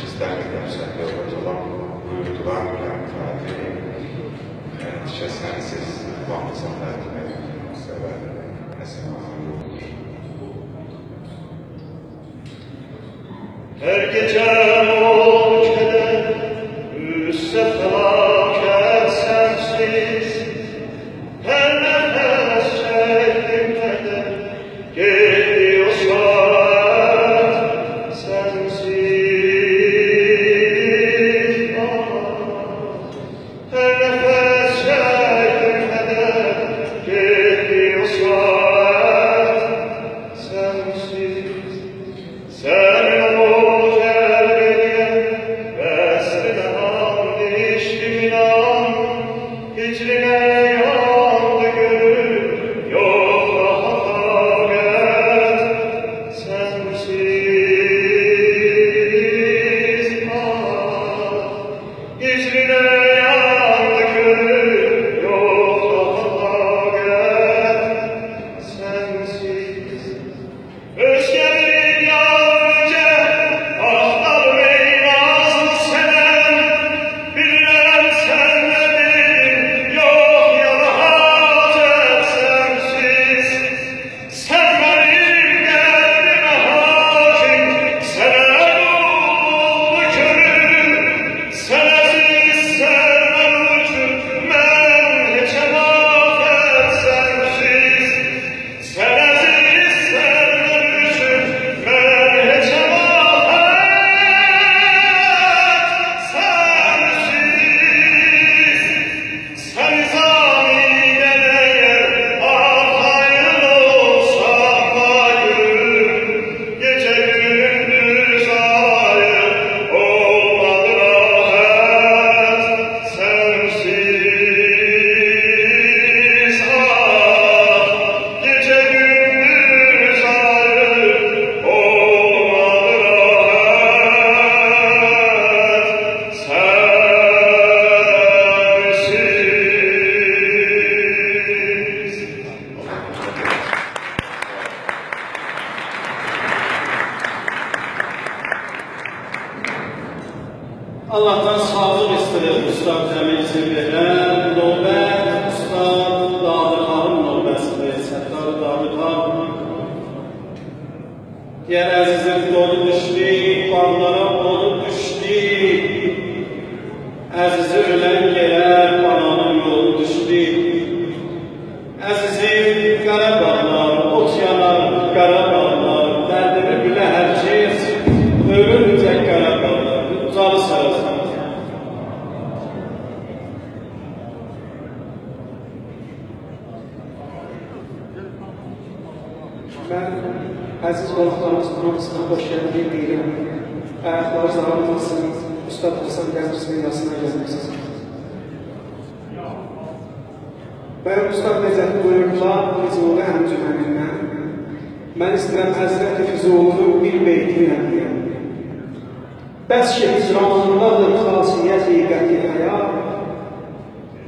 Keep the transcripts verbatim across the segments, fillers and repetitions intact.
سیزدن ده مسافر اولان، بویوردولار، من تعطیلیم. ائ، تیکه سنسیز، واختیسان تعطیل ائدیم. سبب، اساس یوخدور. هر گئجه اولدو کدر، اوسته فلاکت سنسیز. هر نفس چکدیم قدر، گئتدی او ساعت سنسیز. آه. هر نفس چکدیم قدر، گئتدی او ساعت سنسیز. سنین او گؤزل گئجه‌لر، وصلینه آند ایچدیم اینان. هجرینه یاندی گؤنول، یوخ داها طاقت سنسیز. آه، هجرینه یاندی گؤنول، یوخ داها طاقت سنسیز. اؤزگه بیر یار گل، آختاریم ای نازلی سنم. بیلیرم سن ده بیلدین، یوخ یارا حاجت سنسیز. سن منیم قلبیمه حاکم، سنه قولدور کؤنلوم. سن عزیزسن منیم اوچون، من هئچم آفت سنسیز. سن عزیزسن منیم اوچون، من هئچم آفت سنسیز. سن نظامی‌دن اگر آرخایین اولسام، آی گؤنلوم، گئجه گوندوز آیری اولمادی راحت سنسیز. آه، گئجه گوندوز آیری اولمادی راحت سنسیز. آللاهدان ساغلیق ایسته‌ییریک اوستاد جمیل سیمبئی‌دن. نوبت اوستاد دادی‌خانین نوبتی‌دیر. ستار دادی‌خان. دئیر، عزیزیم دولو دوشدو، باغلارا اولو دوشدو. عزیزی اؤلن یئره آنانین یولو دوشدو. عزیزیم، قارا باغلار، اوت یانار، قارا باغلار، دردینی بیله هر کس، اؤلونجه قارا باغلار. اوجالی سیراسیندا. من عزیز قوناقلاریمیزین هامیسینا خوش گلدینیز دئییرم. آیاقلارینیز آغریماسین، اوستاد حسن دمیرزی‌نین یاسینا گلمیسینیز. بیان اوستاد نجف بویوردولار، فضولی انجمنیندن. من ایسته‌ییرم حضرت فضولینین بیر بیتینی دئیم. بس کی هجرانیندادیر خاصیتی قطع حیا.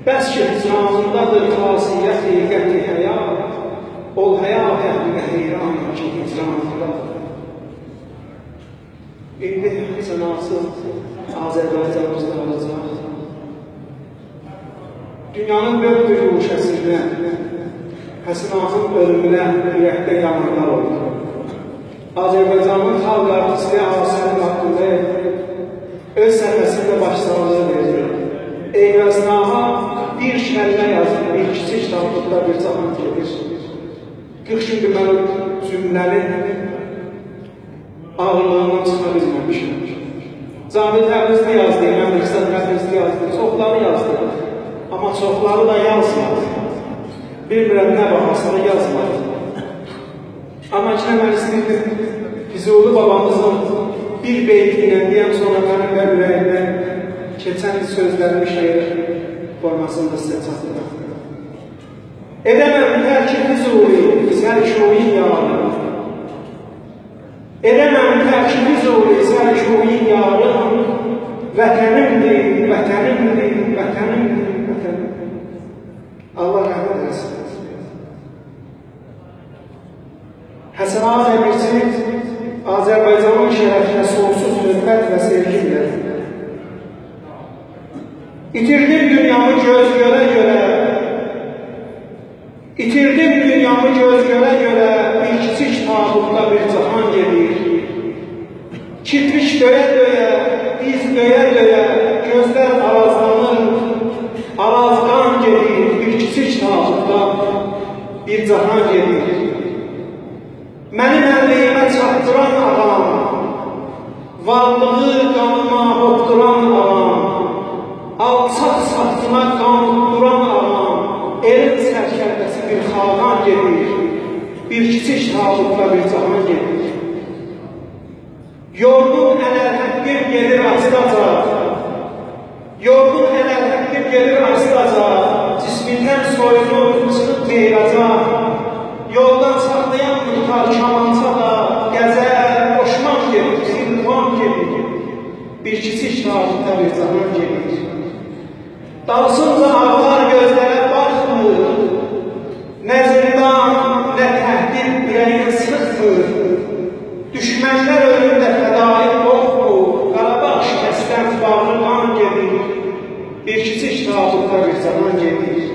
بس کی هجرانیندادیر خاصیتی قطع حیا. اول حیا اهلینه حیران کی هجرانیندادیر. ایندی حسن آغا آذربایجانیمیزدا اولاجاق. دونیانین دؤرد بیر گوشه‌سینده حسن آغانین اؤلومونه اورکده یانانلار اولدو. آذربایجانین خالق آرتیستی آغا سعید آقبیلدی اؤز صفحه‌سینده باش‌ساغلیغی وئردی. عینی اثنادا بیر کلمه یازیب، بیر کیچیک تابلودا بیر جاهان گئدیر. قیرخ گوندور من او جمله‌نی آغیرلیغیندان چیخا بیلمه‌میشم. جاوید تبریزلی یازدی، مهدی رضا تبریزلی یازدی، چوخلاری یازدی. آمما چوخلاری دا یازمادی. بیلمیرم نه باهاسینا یازمادی. آمما کی من ایسته‌ییردیم فضولی بابامیزین بیر بیتی ایله دئیم، سونرا منیم ده اوره‌ییمدن کئچن سؤزلریمی شعر فورماسیندا سیزه چاتدیرام. ائده‌مم ترک فضولی، سرکویی یاریم. ائده‌مم ترک فضولی، سرکویی یاریم. وطنیمدیر، وطنیمدیر، وطنیمدیر، وطنیم. آللاه رحمت ائله‌سین. حسن آغا دمیرچی آذربایجانین شرفینه سونسوز حؤرمت و سئوگی ایتیردیم دونیامی گؤز گؤره-گؤره، ایتیردیم دونیامی گؤز گؤره-گؤره، بیر کیچیک تابوتدا بیر جاهان گئدیر. کیرپیک دؤیه-دؤیه، دیز دؤیه-دؤیه، گؤزلر آرازلانیر، آراز قان گئدیر، بیر کیچیک تابوتدا بیر جاهان گئدیر. منیم الله‌ییمه چاتدیران آغام، وارلیغی قانیما هوپدوران آغام، آلچاق ساختینا قان اوتدوران آغام، ائلین سرکرده‌سی بیر خاقان گئدیر، بیر کیچیک تابوتدا بیر جاهان گئدیر. یورغون انرحقیم گئدیر آستاجا، یورغون انرحقیم گئدیر آستاجا، جسمیندن سویونوب چیخیب معراجا. یولدان ساخلایانمیر تار کامانچا دا، غزل، اوشمان گئدیر، سیلوان گئدیر، بیر کیچیک تابوتدا بیر جاهان گئدیر. دالیسینجا آغلار گؤزلره باخمیر، نه زندان، نه تهدید اوره‌یین سیخمیر. دوشمنلر اؤلونده فدایی قورخمور، قاراباغ شکستن باغری قان گئدیر، بیر کیچیک تابوتدا بیر جاهان گئدیر.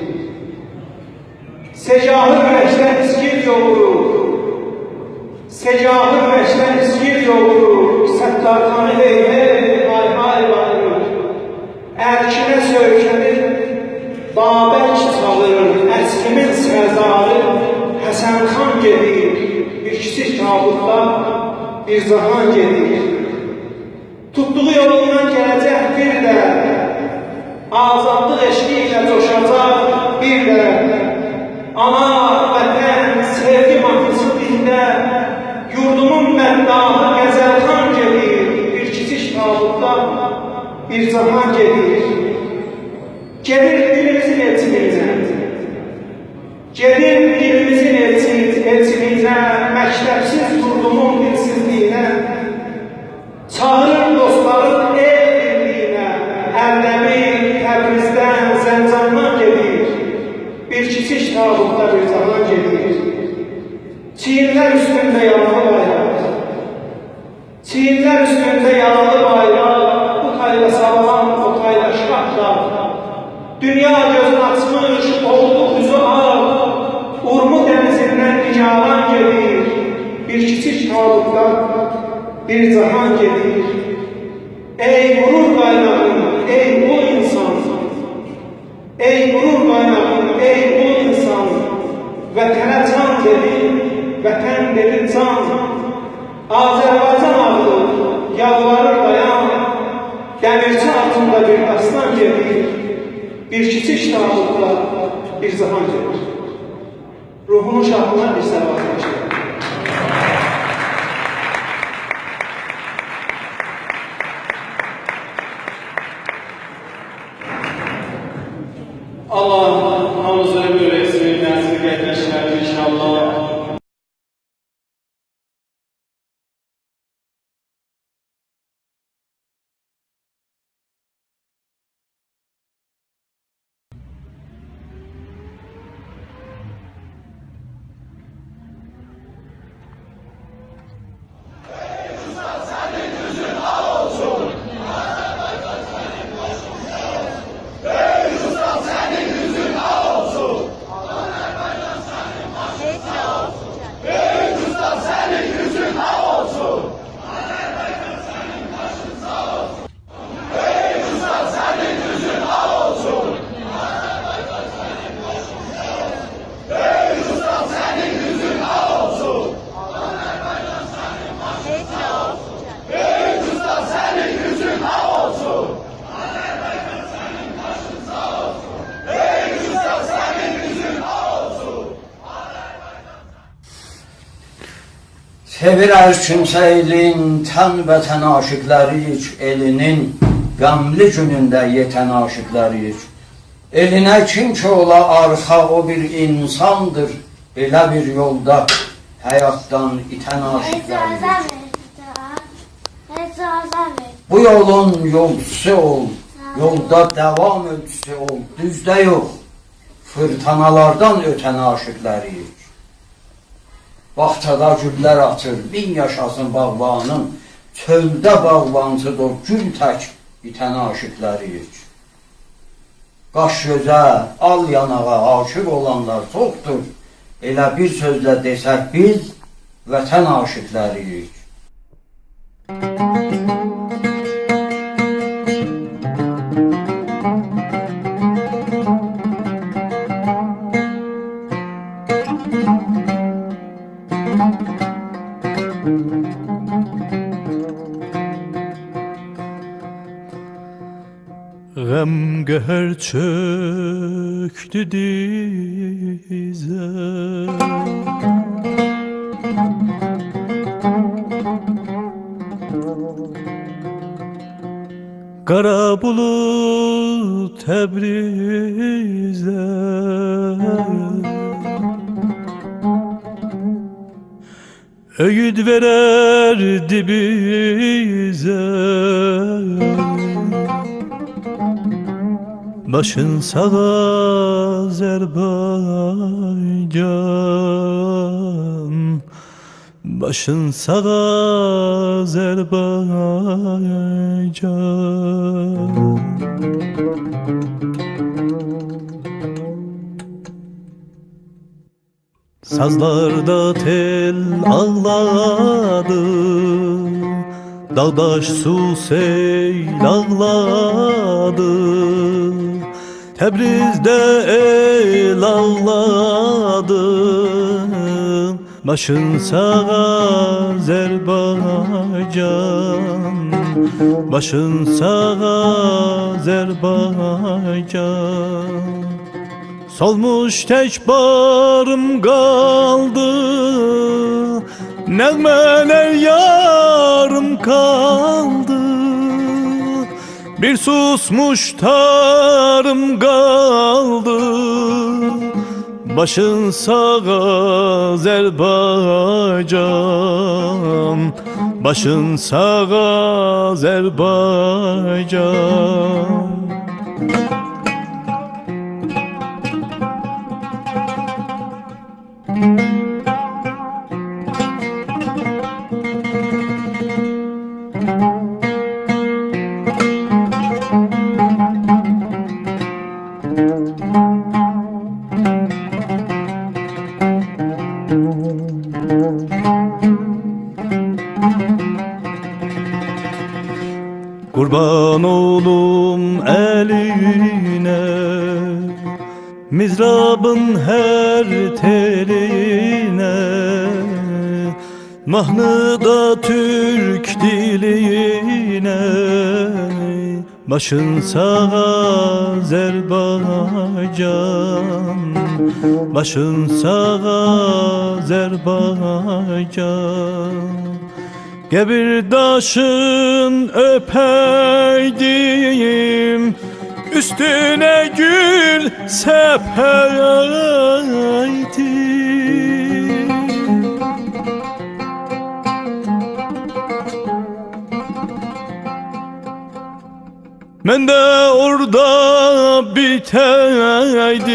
سه‌گاهی اورکده ایسگیل یوغورور، سه‌گاهی اورکده ایسگیل یوغورور، ستارخانی هئی هئی، های های باغیریر. ارکینه سؤیکنیر، بابک چالیر، اسکیمین سرداری حسن خان گئدیر، بیر کیچیک تابوتدا بیر جاهان گئدیر. توتدوغو یولوندان گله‌جک بیر ده، آزادلیق عشقی ایله جوشاجاق بیر ده. آنا، وطن، سئوگی ماهنیسی دیلده، یوردومون مداحی غزل خان گئدیر، بیر کیچیک تابوتدا بیر جاهان گئدیر. گئدیر دیلیمیزین ائلچیلیگینه، گئدیر دیلیمیزین ائلچی-، ائلچیلیگینه، مکتبسیز توپلومون دیلسیزلیگینه. چاغیریر دوستلارین ائل بیرلیگینه، اردبیل، تبریزدن، زنجاندان گئدیر، بیر کیچیک تابوتدا بیر جاهان گئدیر. چیگینلر اوستونده یارالی بایراق، چیگینلر اوستونده یارالی بایراق، بو تایدا ساوالان، او تایدا شاهدار. دونیا گؤزون آچمیش، اولدو اوزو آغ. اورمو دنیزیندن نیگاران گئدیر، بیر کیچیک تابوتدا بیر جاهان گئدیر. ای غرور قایناغیم، ای اولو اینسان، ای غرور قایناغیم، ای اولو اینسان، وطنه جان دئدین، وطن دئدین جان. آذربایجان آغلیر، یالواریر دایان، دمیرچی آدیندا بیر داستان گئدیر، بیر کیچیک تابوتدا بیر جاهان گئدیر. روحونون شادلیغینا بیر صلوات باشلایین. آللاه هامینیزا عؤمور ائتسین، نسل قارداشلاریم، ان‌شاءالله. سئویر هر کیمسه ائلین، تن وطن عاشیقلاری‌ییک، ائلینین غملی گونونده یئتن عاشیقلاری‌ییک. ائلینه کیم کی اولا آرخا، او بیر اینساندیر، بئله بیر یولدا حیاتدان ایتن عاشیقلاری‌ییک. اجازه وئر، اجازه وئر. بو یولون یولچوسو اول، یولدا داوام اؤلچوسو اول، دوزده یوخ، فیرتینالاردان اؤتن عاشیقلاری‌ییک. باغچادا گوللر آچیر، مین یاشاسین باغبانین، چؤلده باغبانچیدیر او گول تک بیتن عاشیقلاری‌ییک. قاش گؤزه، آل یاناغا عاشیق اولانلار چوخدور. ائله بیر سؤزله دئسک، بیز وطن عاشیقلری‌ییک. غم قهر چؤکدو دیزه. قارا بولود تبریزه. اؤیود وئرردی بیزه. باشین ساغ، آذربایجان. باشین ساغ، آذربایجان. سازلاردا تئل آغلادی، داغ داش سو سئیل آغلادی، تبریزده ائل آغلادی. باشین ساغ، آذربایجان، باشین ساغ، آذربایجان. سولموش تک باریم قالدی، نغمه‌لر یاریم قالدی. بیر سوسموش تاریم قالدی. باشین ساغ، آذربایجان، باشین ساغ، آذربایجان. قوربان اولوم الینه، مضرابین هر تئلینه، ماهنیدا تورک دیلینه. باشین ساغ، آذربایجان، باشین ساغ، آذربایجان. قبیر داشین اؤپه‌یدیم، اوستونه گول سپه‌یدیم. من ده اورادا بیته‌یدیم.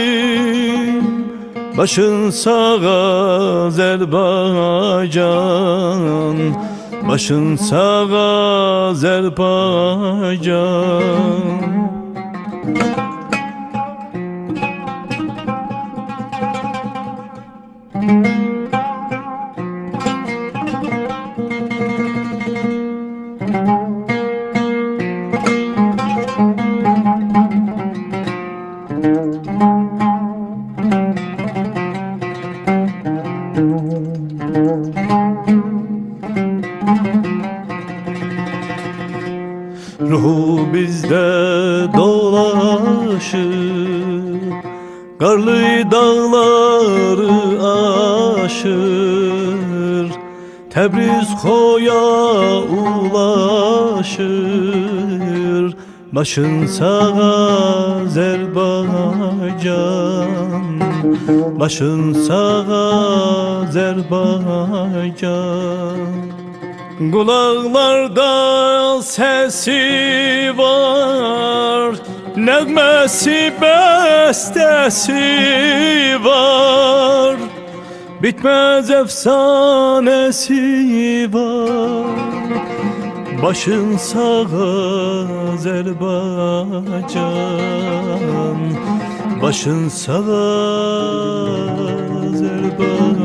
باشین ساغ، آذربایجان، باشین ساغ، آذربایجان. روحو بیزده دولاشیر، قارلی داغلاری آشیر، تبریز خویا اولاشیر. باشین ساغ، آذربایجان، باشین ساغ، آذربایجان. قولاقلاردا سسی وار، نغمه‌سی، بسته‌سی وار، بیتمز افسانه‌سی وار. باشین ساغ، آذربایجان، باشین ساغ، آذربایجان.